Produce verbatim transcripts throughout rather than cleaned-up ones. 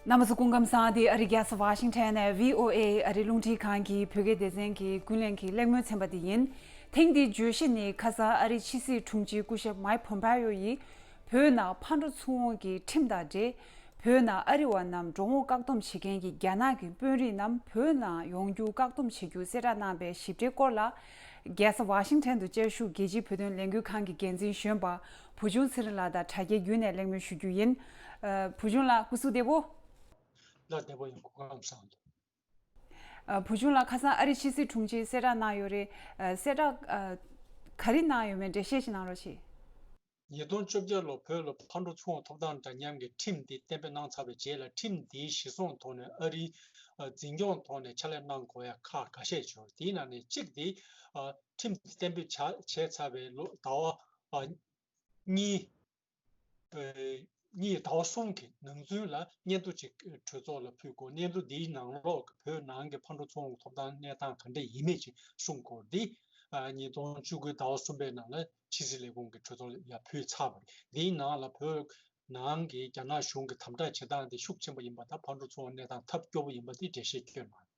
རྣམ་པ་ཚོ་སྐུ་ཁམས་བཟང་། འདི་ཨ་རི་རྒྱལ་ས་ཝ་ཤིང་ཊོན་ནས་བྷི་ཨོ་ཨེ་ཨ་རི་རླུང་འཕྲིན་ཁང་གི་བོད་སྐད་སྡེ་ཚན་གྱི་ཀུན་གླེང་གི་གླེང་མོལ་ཚན་པ་འདི་ཡིན། ཐེངས་འདིའི་བརྗོད་གཞི་ནི་ཁ་སང་ཨ་རིའི་ཕྱི་སྲིད་དྲུང་ཆེ་སྐུ་ཞབས་མའེ་ཕོམ་པེ་ཡོ་ཡིས་བོད་ནང་ཕར་འགྲོ་ཚུར་འོང་གི་ཁྲིམས་དང་འབྲེལ། བོད་ནང་ཨ་རི་བ་རྣམས་འགྲོ་འོང་བཀག་སྡོམ་བྱེད་མཁན་གྱི་རྒྱ་ནག་གི་དཔོན་རིགས་རྣམས་བོད་ནང་ཡོང་རྒྱུ་བཀག་སྡོམ་བྱེད་རྒྱུ་གསལ་བསྒྲགས་གནང་པའི་ཞིབ་ཕྲའི་སྐོར་ལ། རྒྱལ་ས་ཝ་ཤིང་ཊོན་དུ་བཅའ་བཞུགས་རྒྱལ་སྤྱིའི་བོད་དོན་ལས་འགུལ་ཁང་གི་འགན་འཛིན་གཞོན་པ་བུ་ཆུང་ཚེ་རིང་ལགས་དང་དྲ་རྒྱའི་བརྒྱུད་ནས་གླེང་མོལ་ཞུ་རྒྱུ་ཡིན། ཨ། བུ་ཆུང་ལགས་སྐུ་གཟུགས་བདེ་པོ། ལགས་བདེ་པོ་ཡིན། སྐུ་ཁམས་བཟང་། ཨ། བུ་ཆུང་ལགས་ཁ་སང་ཨ་རི་ཕྱི་སྲིད་དྲུང་ཆེས་གསལ་བསྒྲགས་གནང་ཡོད་རེད། ཨ། གསལ་བསྒྲགས་ཨ། ག་རེ་གནང་ཡོད་མེད་འགྲེལ་བཤད་ཞིག་གནང་རོགས་གྱིས། ཉིས་སྟོང་བཅོ་བརྒྱད་ལོ་བོད་ལ་ཕར་འགྲོ་ཚུར་འོང་ཐོབ་ཐང་འདྲ་མཉམ་གྱི་ཁྲིམས་འདི་གཏན་འབེབས་གནང་ཚར་བའི་རྗེས་ལ། ཁྲིམས་འདིའི་གཞི་བཟུང་ཐོག་ནས་ཨ་རིའི་ཨ། འཛིན་སྐྱོང་ཐོག་ནས་ཕྱག་ལས་གནང་དགོས་ཡ་ཁག་འགའ་ཤས་ཡོད། དེའི་ནང་ནས་གཅིག་འདི་ཨ། ཁྲིམས་འདི་གཏན་འབེབས་བྱ་བྱས་ཚར་བའི་ལོ་ཟླ་བ་ཨ། གཉིས། ཨ། གཉིས་ཟླ་བ་གསུམ་གྱི་ནང་ཚུན་ལ་སྙན་ཐོ་གཅིག་གྲོས་ཚོགས་ལ་ཕུལ་དགོས། སྙན་ཐོ་འདིའི་ནང་ལོགས་ཀྱི་བོད་ནང་གི་ཕར་འགྲོ་ཚུར་འོང་ཐོབ་ཐང་གནས་སྟངས་ག་འདྲ་ཡིན་མིན་ཅིག་གསུང་དགོས། འདི་ཨ། ཉིས་སྟོང་བཅུ་དགུ་ཟླ་བ་གསུམ་པའི་ནང་ལ་ཕྱི་སྲིད་ལས་ཁུངས་ཀྱི་གྲོས་ཚོགས་ལ་ཡར་ཕུལ་ཚར་བ་རེད། འདིའི་ནང་ལ་བོད་ནང་གི་རྒྱ་ནག་གཞུང་གི་དམ་དྲག་བྱེད་སྟངས་དེ་ཤུགས་ཆེན་པོ་ཡིན་པ་དང་། ཕར་འགྲོ་ཚུར་འོང་གནས་སྟངས་ཐབས་སྐྱོ་པོ་ཡིན་པ་དེ་འགྲེལ་བཤད་བསྐྱོན་གནང་།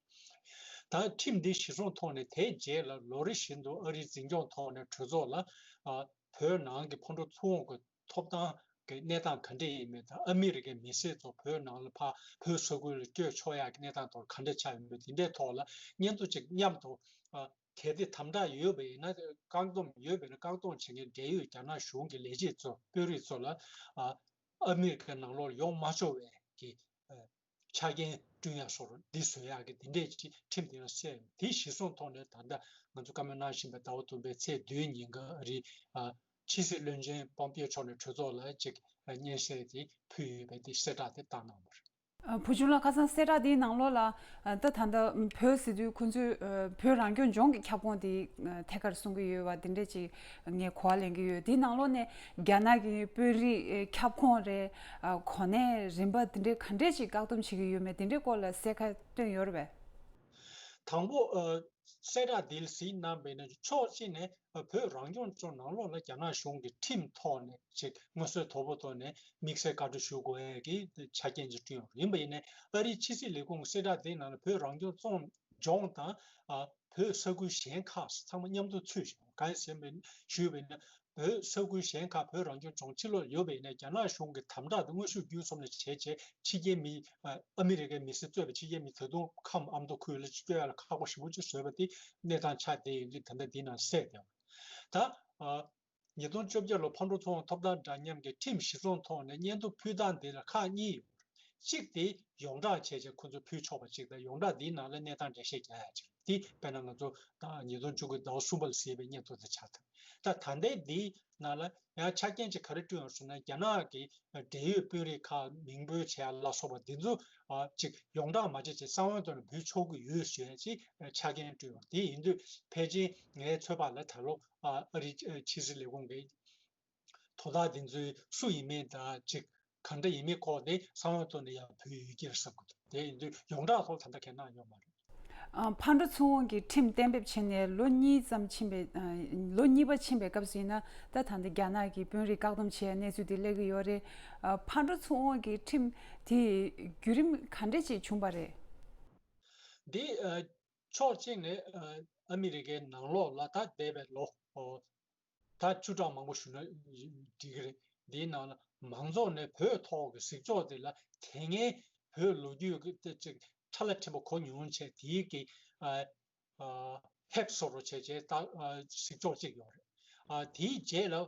ད་ཁྲིམས་འདི་གཞི་བཟུང་ཐོག་ནས་དེའི་རྗེས་ལ་ལོ་རེ་བཞིན་དུ་ཨ་རིའི་འཛིན་སྐྱོང་ཐོག་ནས་གྲོས་ཚོགས་ལ་ཨ། བོད་ནང་གི་ཕར་འགྲོ་ཚུར་འོང་གི་ཐོབ་ཐང་གི་གནས་སྟངས་ག་འདྲ་ཡིན་མིན་དང་། ཨ་མི་རི་ཀའི་མི་སེར་ཚོ་བོད་ནང་ལ་ཕར་བོད་ས་ཁུལ་ལ་བསྐྱོད་ཆོག་ཡག་གི་གནས་སྟངས་ཐོག་ག་འདྲ་ཆགས་ཡོད་མེད་དེ་འདྲའི་ཐོག་ལ་སྙན་ཐོ་གཅིག་མཉམ་དུ་ཨ། གལ་ཏེ་དམ་དྲག་ཡོད་པ་ཡིན་ན། བཀག་སྡོམ་ཡོད་པ་ཡིན་ན། བཀག་སྡོམ་བྱེད་མཁན་འབྲེལ་ཡོད་རྒྱ་ནག་གཞུང་གི་ལས་བྱེད་ཚོ་དཔོན་རིགས་ཚོ་ལ་ཨ། ཨ་མི་རི་ཀའི་ནང་ལོགས་ཡོང་མ་ཆོག་པའི་གི་ཨ། ཆ་རྐྱེན་བསྐྲུན་ཡག་སོགས་འདི་བཟོ་ཡག་གི་འདི་འདྲས་ཀྱི་ཁྲིམས་དེ་ཡང་གསལ་ཡོད། དེ་གཞིར་བཟུང་ཐོག་ནས་ད་ལྟ་ང་ཚོ་བཀའ་མོལ་གནང་བཞིན་པའི་ཟླ་བ་དང་པོའི་ཚེས་བདུན་ཉིན་ཀ་ཨ་རིའི་ཨ། ཕྱི་སྲིད་བློན་ཆེན་པོམ་པེ་ཡོ་མཆོག་ནས་གྲོས་ཚོགས་ལ་ཅིག་ཨ། སྙན་སེང་དེ་ཕུལ་ཡོད་པའི་དེ་གསལ་བསྒྲགས་དེ་བཏང་གནང་བ་རེད། ཨ། བུ་ཆུང་ལགས་ཁ་སང་གསལ་བསྒྲགས་དེའི་ནང་ལོགས་ལ་ཨ། ད་ད་ལྟ་བོད་ཟེར་དུས་ཁོང་ཚོས་ཨ། བོད་རང་སྐྱོང་ལྗོངས་ཀྱི་ཁྱབ་ཁོངས་དེ་ཨ། ཐད་ཀར་གསུང་གི་ཡོད་པ་དེ་འདྲས་ཅིག་ངས་གོ་བ་ལེན་གྱི་ཡོད། དེའི་ནང་ལོགས་ནས་རྒྱ་ནག་གི་དཔོན་རིགས་ཨ། ཁྱབ་ཁོངས་རེད། ཨ། གོ་གནས་རིམ་པ་དེ་འདྲས་ག་འདྲས་ཅིག་བཀག་སྡོམ་བྱེད་ཀྱི་ཡོད་མེད་དེ་འདྲའི་སྐོར་ལ་གསལ་ཁ་བཏོན་ཡོད་རེད་པས། དང་པོ་ཨ། གསལ་བསྒྲགས་འདི་ལ་གཟིགས་གནང་བས་ན། ཕྱོགས་གཅིག་ནས་ཨ། བོད་རང་སྐྱོང་ལྗོངས་ནང་ལོགས་ལ་རྒྱ་ནག་གཞུང་གིས་ཁྲིམས་ཐོག་ནས་ཅིག་མངོན་གསལ་དོད་པོ་ཐོག་ནས་དམིགས་བསལ་བཀའ་འཁྲོལ་ཞུ་དགོས་ཡས་ཀྱི་ཆ་རྐྱེན་ཅིག་བསྐྲུན་ཡོད་རེད། ཡིན་པ་ཡིན་ན་ཨ་རིའི་ཕྱི་སྲིད་ལས་ཁུངས་གསལ་བསྒྲགས་དེའི་ནང་ལ་བོད་རང་སྐྱོང་ལྗོངས་དང་ཨ། བོད་ས་ཁུལ་གཞན་ཁག་ཚང་མ་མཉམ་དུ་ཚུད་བཞག་གང་ཡིན་ཟེར་ཞུས་པ་ཡིན་ན། བོད་ས་ཁུལ་གཞན་ཁག་བོད་རང་སྐྱོང་ལྗོངས་ཕྱི་ལོགས་ཡོད་པ་ཡིན་ན། རྒྱ་ནག་གཞུང་གི་དམ་དྲག་དང་དངོས་ཤུགས་བརྒྱུད་གསུམ་ལ་བྱས་བྱས་ཕྱི་རྒྱལ་མི་ཨ། ཨ་མི་རི་ཀའི་མི་སེར་གཙོས་པའི་ཕྱི་རྒྱལ་མི་ད་དུང་ཁམས་ཨ་མདོ་ཁུལ་ལ་སྐྱོད་ཡ་ལ་ཁག་པོ་ཞེ་པོ་ཅིག་བཟོས་པ་དེ་གནས་སྟངས་ཆགས་བསྡད་ཡོད་དུས། ད་ལྟ་འདི་ནང་གསལ་བསྡད་པ་ད་ཨ། ཉིས་སྟོང་བཅོ་བརྒྱད་ལོ་ཕར་འགྲོ་ཚུར་འོང་ཐོབ་ཐང་འདྲ་མཉམ་གྱི་ཁྲིམས་གཞི་བཟུང་ཐོག་ནས་སྙན་ཐོ་ཕུལ་སྟངས་དེ་ལ་ཁག་གཉིས་ཡོད། གཅིག་དེ་ཡོངས་གྲགས་བྱས་བྱས་ཁོ་ཚོས་ཕུལ་ཆོག་པ་གཅིག་དང་། ཡོངས་གྲགས་འདིའི་ནང་ལ་གནས་སྟངས་འགྲེལ་བཤད་རྒྱག་ཡ་གཅིག་དེ་དཔེར་ན་ང་ཚོ་ད་ཉིས་སྟོང་བཅུ་དགུ་ཟླ་བ་གསུམ་པ་ལ་གཟིགས་པའི་སྙན་ཐོ་དེ་ཆགས་ཐུབ། ད་ད་ལྟའི་འདིའི་ནང་ལ་ཡང་ཆ་རྐྱེན་ཅིག་ག་རེ་བསྐྲུན་ཡོད་ཟེར་ན། རྒྱ་ནག་གི་འབྲེལ་ཡོད་དཔོན་རིགས་ཁག་མིང་འབོད་བྱས་ལ་སོགས་པ་འདི་ཚོ་ཨ། ཅིག་ཡོངས་གྲགས་མ་བྱས་ཅིག་གསང་བའི་ཐོག་ནས་འབུལ་ཆོག་གི་ཡོད་ཞེས་ཅིག་ཆ་རྐྱེན་བསྐྲུན་ཡོད། དེ་ཡིན་དུས་ཕལ་ཆེར་ངའི་ཚོད་དཔག་ལ་ད་ལོ་ཨ། ཨ་རིའི་ཕྱི་སྲིད་ལས་ཁུངས་ཀྱི་དོ་བདག་འདི་ཚོའི་སུ་ཡིན་མིན་དང་ཅིག་གང་འདྲ་ཡིན་མིན་སྐོར་དེ་གསང་བའི་ཐོག་ནས་ཡང་འབུལ་ཡོད་ཀྱི་རེད་བསམ་གྱི་འདུག་དེ་ཡིན་དུས་ཡོངས་གྲགས་ཐོག་ད་ལྟ་གང་ཡང་གནང་ཡོད་མ་རེད། ཨ། ཕར་འགྲོ་ཚུར་འོང་གི་ཁྲིམས་གཏན་འབེབས་བྱས་ནས་ལོ་གཉིས་ཙམ་ཕྱིན་པའི་ཨ། ལོ་གཉིས་པ་ཕྱིན་པའི་སྐབས་སུ་ཡིན་ན། ད་ད་ལྟ་རྒྱ་ནག་གི་དཔོན་རིགས་བཀག་སྡོམ་བྱས་གནས་ཚུལ་དེ་སླེབས་ཀྱི་ཡོད་རེད། ཨ། ཕར་འགྲོ་ཚུར་འོང་གི་ཁྲིམས་དེ་བརྒྱུད་རིམ་ག་འདྲ་ཅིག་བྱུང་བ་རེད། འདི་ཨ། ཕྱོགས་གཅིག་ནས་ཨ། ཨ་མི་རི་ཀའི་ནང་ལོགས་ལ་ད་འདས་པའི་ལོ་ཨོ། ད་བཅུ་ཕྲག་མང་པོ་ཞུ་ན་འགྲིག་གི་རེད། འདིའི་ནང་ལ་མང་ཚོགས་ནས་བོད་ཐོག་གི་གཟིགས་ཕྱོགས་དེ་ལ་དེ་སྔའི་བོད་ལོ་རྒྱུས་ཀྱི་དེ་ཅིག་ཁྲ་ལ་ཕྲན་བུ་གོ་མྱོང་བྱས། དེའི་གི་ཨ། ཨ། ཧེབ་བཟོ་རོགས་བྱས་བྱས་ད་ཨ། གཟིགས་ཕྱོགས་གཅིག་ཡོད་རེད། ཨ། དེའི་རྗེས་ལ་ཨ།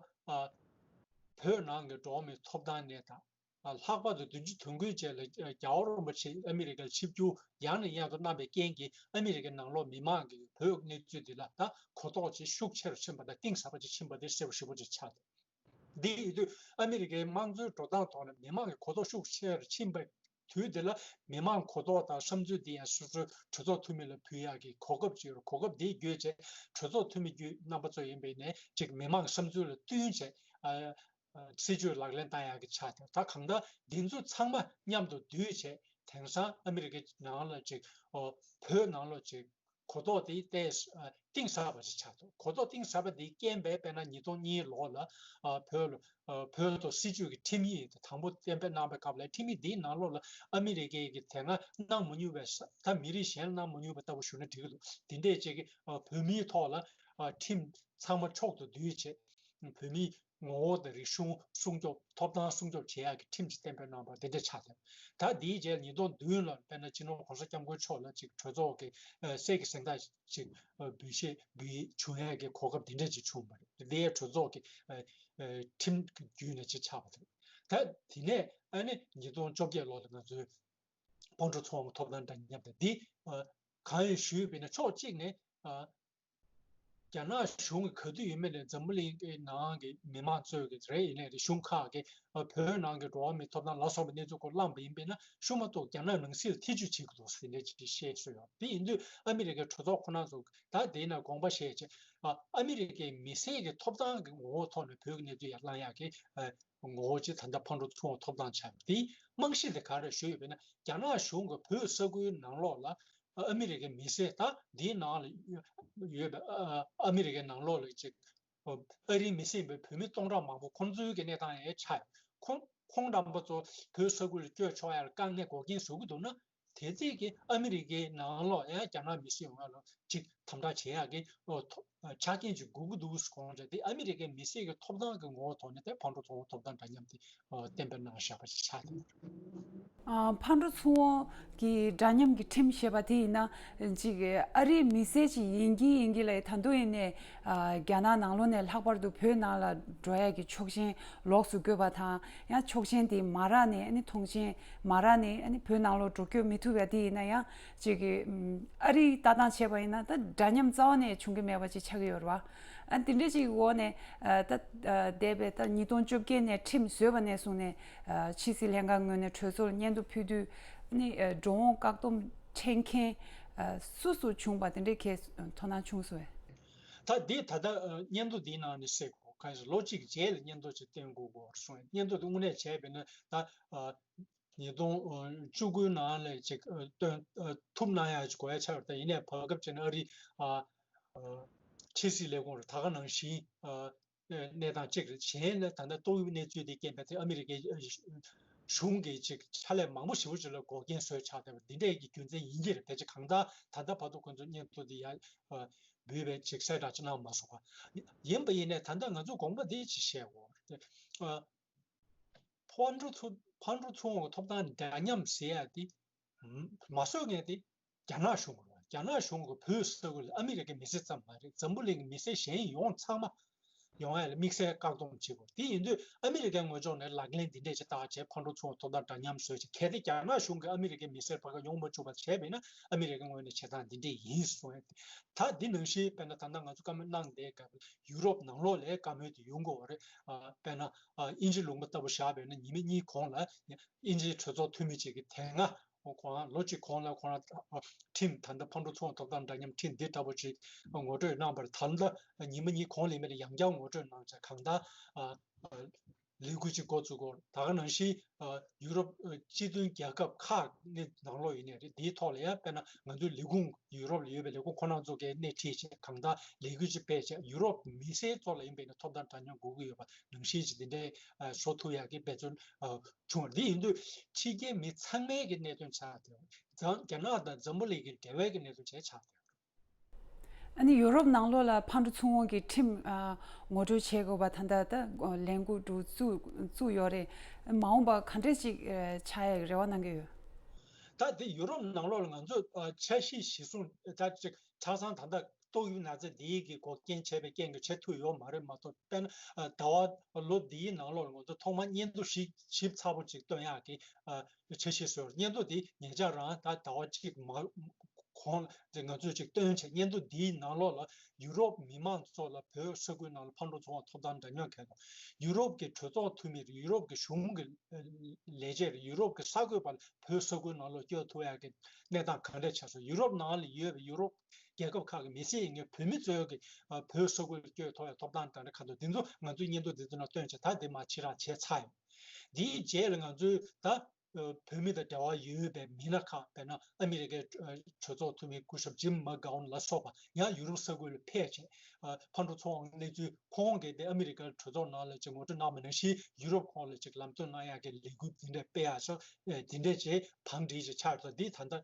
བོད་ནང་གི་འགྲོ་བ་མིའི་ཐོབ་ཐང་གནས་སྟངས། ལྷག་པར་དུ་བདུན་ཅུ་དོན་དགུའི་རྗེས་ལ་རྒྱལ་བ་རིན་པོ་ཆེ་ཨ་མི་རི་ཀར་ཆིབས་བསྒྱུར་ཡང་ནས་ཡང་དུ་གནང་བའི་རྐྱེན་གྱིས། ཨ་མི་རི་ཀའི་ནང་ལོགས་མི་མང་གིས་བོད་གནས་ཚུལ་འདི་ལ་ད་གོ་རྟོགས་ཅིག་ཤུགས་ཆེ་རུ་ཕྱིན་པ་དང་། གཏིང་ཟབ་པ་ཅིག་ཕྱིན་པ་དེ་གསལ་པོ་ཞེ་པོ་ཅིག་ཆགས་འདུག་འདི་ཡིན་དུས་ཨ་མི་རི་ཀའི་དམངས་གཙོའི་འགྲོ་སྟངས་ཐོག་ནས་མི་མང་གི་གོ་རྟོགས་ཤུགས་ཆེ་རུ་ཕྱིན་པའི་དུས་འདི་ལ། མི་མང་གོ་རྟོགས་དང་བསམ་ཚུལ་འདི་ཡང་སོ་སོའི་གྲོས་ཚོགས་འཐུས་མི་ལ་ཕུལ་ཡག་གི་གོ་སྐབས་ཅིག་ཡོད་རེད། གོ་སྐབས་འདི་བརྒྱུད་བྱས་གྲོས་ཚོགས་འཐུས་མི་བརྒྱུད་རྣམ་པ་ཚོ་ཡིན་པ་ཡིན་ནའི་ཅིག་མི་མང་གི་བསམ་ཚུལ་ལ་བསྟུན་བྱས། ཨ། སྲིད་ཇུས་ལག་ལེན་བསྟར་ཡག་གི་ཆ་དེ། ད་གང་ལྟར་འདི་ཚོ་ཚང་མ་མཉམ་དུ་བསྡུས་བྱས། དེང་སང་ཨ་མི་རི་ཀའི་ནང་ལ་ཅིག་ཨོ། བོད་ནང་ལ་ཅིག་ གོ་རྟོགས་དེ་ཏོག་ཙམ་གཏིང་ཟབ་པ་ཞིག་ཆགས་འདུག་གོ་རྟོགས་གཏིང་ཟབ་པ་དེའི་རྐྱེན་པས་དཔེར་ན་ཉིས་སྟོང་གཉིས་ལོ་ལ་བོད་ལ་བོད་དུ་སྲིད་བྱུས་ཀྱི་ཁྲིམས་ཡིག་དེ་དང་པོ་གཏན་འབེབས་གནང་བའི་སྐབས་ལ་ཁྲིམས་ཡིག་འདིའི་ནང་ལོགས་ལ་ཨ་མི་རི་ཀའི་གི་དེ་སྔ་གནང་མ་མྱོང་བའི་ས་ད་མི་རིགས་གཞན་ལ་གནང་མ་མྱོང་བ་ལྟ་བུ་ཞུ་ན་འགྲིག་གི་འདུག་དེ་འདྲས་ཅིག་གི་བོད་མིའི་ཐོག་ལ་ཁྲིམས་ཚང་མ་མཆོག་ཏུ་བསྡུས་བྱས་བོད་མིའི་ངོ་བོ་དང་རིག་གཞུང་སྲུང་སྐྱོབ་ཐོབ་ཐང་སྲུང་སྐྱོབ་བྱེད་ཡག་གི་ཁྲིམས་ཅིག་གཏན་འབེབས་གནང་བ་དེ་འདྲ་ཆགས་ཡོད། ད་འདིའི་རྗེས་ཉིས་སྟོང་བདུན་ལ་དཔེར་ན་སྤྱི་ནོར་༸གོང་ས་༸སྐྱབས་མགོན་མཆོག་ལ་ཅིག་གྲོས་ཚོགས་ཀྱི་ཨ་གསེར་གྱི་གཟེངས་རྟགས་ཅིག་ཨ་འབུལ་བཞེས་འབུལ་བྱུང་ཡག་གི་གོ་སྐབས་དེ་འདྲ་ཅིག་བྱུང་བ་རེད། འདི་ཡང་གྲོས་ཚོགས་ཀྱི་ཨ་ཨ་ཁྲིམས་ཀྱི་བརྒྱུད་ནས་ཅིག་ཆགས་པ་རེད། ད་དེ་ནས་ཨ་ནི་ཉིས་སྟོང་བཅོ་བརྒྱད་ལོ་ལ་ང་ཚོའི་ཕར་འགྲོ་ཚུར་འོང་གི་ཐོབ་ཐང་འདྲ་མཉམ་དང་འདི་ཨ་གང་ཡིན་ཞུས་པ་ཡིན་ན་ཕྱོགས་གཅིག་ནས་ཨ། རྒྱ་ནག་གཞུང་གིས་ག་དུས་ཡིན་མིན་ལ་འཛམ་བུ་གླིང་གི་ནང་གི་མི་མང་ཚོས་གི་རེད། ཡིན་ནའི་རེད་གཞུང་ཁག་གིས་ཨ་བོད་ནང་གི་འགྲོ་བ་མིའི་ཐོབ་ཐང་ལ་སོགས་པའི་གནས་ཚུལ་སྐོར་གླེང་པ་ཡིན་པས་ན་ཤུ་མ་གཏོགས་རྒྱ་ནག་ནང་སྲིད་ལ་ཐེ་ཇུས་བྱེད་ཀྱི་འདུག་ཟེར་འདྲ་ཅིག་བཤད་སྲོལ་ཡོད། དེ་ཡིན་དུས་ཨ་མི་རི་ཀའི་གྲོས་ཚོགས་ཁོ་རང་ཚོ་ད་དེའི་ནང་དགོངས་པ་བཞེས་བྱས་ཨ་ཨ་མི་རི་ཀའི་མི་སེར་གྱི་ཐོབ་ཐང་གི་ངོ་བོ་ཐོག་ནས་བོད་ཀྱི་གནས་ཚུལ་ཡར་གླེང་ཡག་གི་ཨ་ངོ་བོ་ཅིག་ད་ལྟ་ཕར་འགྲོ་ཚུར་འོང་ཐོབ་ཐང་ཆགས་པ་དེའི་རྨང་གཞི་དེ་ག་རེ་ཞུས་ཡོད་པས་ན་རྒྱ་ནག་གཞུང་གིས་བོད་ས་ཁུལ་ནང་ལོགས་ལ། ཨ་མི་རི་ཀའི་མི་སེར་ད་འདིའི་ནང་ལ་ཡོད་པའི་ཨ་མི་རི་ཀའི་ནང་ལོགས་ལ་ཅིག་ཨ་རིའི་མི་སེར་ཡིན་པའི་བོད་མི་སྟོང་ཕྲག་མང་པོ་ཁོང་ཚོའི་གི་གནས་སྟངས་ཡང་ཆགས་ཡོད། ཁོང་ཁོང་རྣམ་པ་ཚོ་བོད་ས་ཁུལ་ལ་བསྐྱོད་ཆོག་ཡ་ལ་དཀའ་ངལ་འགོག་རྐྱེན་བཟོ་གི་འདུག་ན་དེ་རྩིས་ཀྱི་ཨ་མི་རི་ཀའི་ནང་ལོགས་ཡང་རྒྱ་ནག་མི་སེར་ཡོང་ཡ་ལ་ཅིག་དམ་དྲག་བྱེད་ཡག་གི་ཨོ་ཐོ་ཆ་རྐྱེན་ཅིག་དགོས་ཀྱི་འདུག་ཟེར་གོང་རེད་དེ་ཨ་མི་རི་ཀའི་མི་སེར་གྱི་ཐོབ་ཐང་གི་ངོ་བོ་ཐོག་ནས་དེ་ཕར་འགྲོ་ཚུར་འོང་ཐོབ་ཐང་འདྲ་མཉམ་དེ་ཨོ་གཏན་འབེབས་གནང་བཞག་པ་ཞིག་ཆགས་ཡོད། ཨ་ཕར་འགྲོ་ཚུར་འོང་གི་འདྲ་མཉམ་གྱི་ཁྲིམས་ཞེས་པ་དེ་ཡིན་ན་ཅིག་ཨ་རིའི་མི་སེར་ཅིག་ཡིན་གྱིན་ཡིན་གྱིན་ལ་ད་དུང་ཡིན་ནའི་ཨ་རྒྱ་ནག་ནང་ལོགས་ནས་ལྷག་པར་དུ་བོད་ནང་ལ་འགྲོ་ཡ་གི་ཆོག་མཆན་ལོགས་སུ་བཀོད་པ་དང་ཡང་ཆོག་མཆན་དེ་མ་རག་ནས་ཨ་ནི་མཐོང་མཆན་མ་རག་ནས་ཨ་ནི་བོད་ནང་ལོགས་འགྲོ་སྐྱོད་མི་ཐུབ་ཡ་དེ་ཡིན་ན་ཡང་ཅིག་གི་ཨ་རིའི་ལྟ་སྟངས་བྱས་པ་ཡིན་ན་ད་འདྲ་མཉམ་རྩ་བ་ནས་བྱུང་གི་མེད་པ་ཅིག་ཆགས་ཀྱི་ཡོད་རེད་བ། ཨ་དེ་འདྲ་ཅིག་འོག་ནས་ཨ་ད་ཨ་འདས་པའི་ད་ཉིས་སྟོང་བཅོ་བརྒྱད་ནས་ཁྲིམས་བཟོས་པ་ནས་བཟུང་ནས་ཨ་ཕྱི་སྲིད་ལྷན་ཁང་ངོས་ནས་གྲོས་ཚོགས་ལ་སྙན་ཐོ་ཕུལ་དུས་ཨ་ནི་ཨ་འགྲོ་འོང་བཀག་སྡོམ་འཕྲད་མཁན་ཨ་སུ་སུ་བྱུང་པ་དེ་འདྲའི་གལ་མཐོང་སྣང་བྱུང་སོང་བས། ད་འདི་ད་ལྟ་ཨ་སྙན་ཐོ་འདིའི་ནང་ནས་གསལ་གོ་གང་ཡིན་ལོ་གཅིག་རྗེས་ལ་སྙན་ཐོ་ཅིག་བཏོན་དགོས་དགོས་སོང་། སྙན་ཐོ་དེ་དངོས་གནས་བྱས་པས་ན་ད་ཨ་ཉིས་སྟོང་བཅུ་དགུའི་ནང་ལ་ཅིག་ཨ་བཏོན་ཨ་ཐུབ་གནང་ཡག་ཅིག་དགོས་ཡ་ཆགས་ཡོད། ད་ཡིན་ནའི་བར་སྐབས་ཅིག་ནས་ཨ་རི་ཨ་ཨ་ཕྱི་སྲིད་ལས་ཁུངས་རེད། ད་ག་ནང་བཞིན་ཨ་གནས་སྟངས་གཅིག་རེད། གཞན་ལ་ད་ལྟ་ཏོག་དབྱིབས་གནས་ཚུལ་དེ་རྐྱེན་པས་དེ་ཨ་མི་རི་ཀའི་ཨ་གཞུང་གིས་ཅིག་ཕྱག་ལས་མང་པོ་ཞེ་པོ་ཅིག་ལ་འགོག་རྐྱེན་བཟོས་ཆགས་བསྡད་པ་འདི་འདྲས་ཀྱི་རྒྱུ་མཚན་ཡིན་གྱི་རེད། ཕལ་ཆེར་གང་ལྟར་ད་ལྟ་བར་དུ་ཁོ་ཚོས་སྙན་ཐོ་འདི་ཡ་ཨ་འབུལ་བའི་ཅིག་གསལ་བསྒྲགས་ཅིག་གནང་མ་སོང་བ་ཡིན་པ་ཡིན་ནའི་ད་ལྟ་ང་ཚོས་དགོངས་པ་འདི་ཅིག་བཞེས་དགོས་རེད། ཨ། ཕར་འགྲོ་ཚུར་ཕར་འགྲོ་ཚུར་འོང་གི་ཐོབ་ཐང་འདྲ་མཉམ་ཟེར་ཡ་དེ་མ་བཟོ་མཁན་དེ་རྒྱ་ནག་གཞུང་གི་རེད། རྒྱ་ནག་གཞུང་གི་བོད་ས་ཁུལ་ལ་ཨ་མི་རི་ཀའི་མི་སེར་ཙམ་མ་རེད། འཛམ་བུ་གླིང་གི་མི་སེར་གཞན་ཡོངས་ཚང་མ་ཡོང་ཡ་ལ་དམིགས་བསལ་བཀག་སྡོམ་བྱེད་དགོས། དེ་ཡིན་དུས་ཨ་མི་རི་ཀའི་ངོས་ཕྱོགས་ནས་ལག་ལེན་འདི་འདྲས་ཅིག་བསྟར་བྱས་ཕར་འགྲོ་ཚུར་འོང་ཐོབ་ཐང་འདྲ་མཉམ་བཟོས་བྱས་གལ་ཏེ་རྒྱ་ནག་གཞུང་གིས་ཨ་མི་རི་ཀའི་མི་སེར་ཕར་ཁ་ཡོང་མ་བཅུག་པ་བྱས་པས་ན་ཨ་མི་རི་ཀའི་ངོས་ནས་བྱེད་སྟངས་འདི་འདྲས་ཡིན་གསུངས་ཡ། ད་འདི་ནང་བཞིན་དཔེར་ན་ད་ལྟ་ང་ཚོ་བཀའ་མོལ་གནང་བསྡད་སྐབས་ཡུ་རོབ་ནང་ལོགས་ལ་བཀའ་མོལ་དེ་ཡོང་གི་ཡོད་རེད། ཨ་དཔེར་ན་ཨ་དབྱིན་ཇི་ལུང་པ་ལྟ་བུ་བཞག་པས་ན་ཉི་མ་གཉིས་གོང་ལ་དབྱིན་ཇིའི་གྲོས་ཚོགས་འཐུས་མི་ཅིག་གིས་དེ་སྔ་ཁོང་ལོ་གཅིག་གོང་ལ་ཁོང་རང་ཁྲིམས་ད་ལྟ་ཕར་འགྲོ་ཚུར་འོང་ཐོབ་ཐང་འདྲ་མཉམ་ཁྲིམས་འདི་ལྟ་བུ་ཅིག་ངོ་སྤྲོད་གནང་བར་ད་ལྟ་ཉི་མ་གཉིས་གོང་ལ་ཡིན་མིན་ལ་ཡང་བསྐྱར་ངོ་སྤྲོད་གནང་བྱས་གང་ལྟར་ཨ་ལས་འགུལ་ཅིག་འགོ་བཙུགས་ཡོད། ད་ག་ནང་བཞིན་ཡུ་རོབ་སྤྱི་མཐུན་རྒྱལ་ཁབ་ཁག་ནི་ནང་ལོགས་ཡིན་ནའི་རེད། འདིའི་ཐོག་ལ་ཡང་དཔེར་ན་ང་ཚོའི་ལས་ཁུངས་ཡུ་རོབ་ལ་ཡོད་པའི་ལས་ཁུངས་ཁོ་རང་ཚོ་གིས་སྣེ་ཁྲིད་བྱས་གང་ལྟར་ལས་འགུལ་ཅིག་སྤེལ་བྱས་ཡུ་རོབ་མི་སེར་ཚོ་ལ་ཡིན་པས་ན་ཐོབ་ཐང་འདྲ་མཉམ་དགོས་ཀྱི་ཡོད་པ་ནང་བཞིན་ཅིག་འདི་འདྲའི་བཟོ་ཐུབ་ཡག་གི་འབད་བརྩོན་བྱུང་བ་རེད། འདི་ཡིན་དུས་ཕྱི་རྒྱལ་མི་ཚང་མའི་གི་གནད་དོན་ཆགས་བསྡད་ཡོད། རྒྱ་ནག་དང་འཛམ་བུ་གླིང་གི་འབྲེལ་བའི་གི་གནད་དོན་བྱས་ཆགས་བསྡད་ཡོད། ཨ་ནི་ཡུ་རོབ་ནང་ལོགས་ལ་ཕར་འགྲོ་ཚུར་འོང་གི་ཁྲིམས་ཨ་ངོ་སྤྲོད་བྱེད་དགོས་པ་ད་ལྟ་ད་ལས་འགུལ་འགྲོ་བཙུགས་བཙུགས་ཡོད་རེད། མ་འོངས་པ་ག་འདྲས་ཅིག་ཨ་ཆགས་ཡག་རེ་བ་གནང་གི་ཡོད། ད་དེ་ཡུ་རོབ་ནང་ལོགས་ལ་ང་ཚོས་ཨ་འཆར་གཞི་གཞིར་བཟུང་ད་ཅིག་ཆ་ཚང་ད་ལྟ་ཏོག་དབྱིབས་ན་ཚ་འདིའི་གི་འགོག་རྐྱེན་བྱས་པའི་རྐྱེན་གྱིས་བྱེད་ཐུབ་ཡོད་མ་རེད། མ་གཏོགས་དཔེར་ན་ཨ་ཟླ་བ་ལོ་འདིའི་ནང་ལོགས་ལ་ང་ཚོ་ཐོག་མར་སྙན་ཐོ་ཞིབ་ཞིབ་ཚགས་པོ་ཅིག་བཏོན་ཡག་གི་ཨ་འཆར་གཞི་བཟོས། སྙན་ཐོ་འདི་ཉེ་ཆར་རང་ད་ཟླ་བ་གཅིག་མ་གོང་དེ་ང་ཚོས་ཅིག་བཏོན་བྱས་སྙན་ཐོ་འདིའི་ནང་ལོགས་ལ་ཡུ་རོབ་མི་མང་ཚོ་ལ་བོད་ས་ཁུལ་ནང་ལ་ཕར་འགྲོ་ཚུར་འོང་ཐོབ་ཐང་འདྲ་མཉམ་གལ་དང་ཡུ་རོབ་ཀྱི་གྲོས་ཚོགས་འཐུས་མི་རེད། ཡུ་རོབ་ཀྱི་གཞུང་གི་ལས་བྱེད་རེད། ཡུ་རོབ་ཀྱི་གསར་འགོད་པ་ལ་བོད་ས་ཁུལ་ནང་ལ་སྐྱོད་ཐུབ་ཡག་གི་གནས་སྟངས་ག་འདྲས་ཆགས་སོང་། ཡུ་རོབ་ནང་ལ་ཡོད་པའི་ཡུ་རོབ་རྒྱལ་ཁབ་ཁག་གི་མི་སེར་ཡིན་མཁན་བོད་མི་ཚོས་ཀྱི་བོད་ས་ཁུལ་ལ་སྐྱོད་ཐུབ་ཡག་ཐོབ་ཐང་དང་ག་འདྲ་འདི་ཚོ་ང་ཚོའི་སྙན་ཐོ་འདི་ཚོ་ནང་བཏོན་བྱས་ད་འདི་མ་ཕྱིར་ར་བྱས་ཚར་ཡོད། འདིའི་རྗེས་ལ་ང་ཚོའི་ད་ བོད་མི་དང་འབྲེལ་བ་ཡོད་པའི་མི་སྣ་ཁག་དཔེར་ན་ཨ་མི་རི་ཀའི་གྲོས་ཚོགས་འཐུས་མི་སྐུ་ཞབས་ཇིམ་མག་གྷོན་ལ་སོགས་པ་ཡང་ཡུ་རོབ་ས་ཁུལ་ལ་ཕེབས་བྱས་ཕར་འགྲོ་ཚུར་འོང་གནས་ཚུལ་ཁོང་གིས་དེ་ཨ་མི་རི་ཀའི་གྲོས་ཚོགས་ནང་ལ་ཅིག་ངོ་སྤྲོད་གནང་བ་ནང་བཞིན་ཡུ་རོབ་ཁོངས་ལ་ཅིག་ལམ་སྟོན་གནང་ཡག་གི་ལས་འགུལ་འདི་འདྲ་སྤེལ་ཡག་སོགས་དེ་འདྲ་བྱས་བང་སྒྲིག་ཅིག་ཆགས་ཚར། འདི་ད་ལྟ་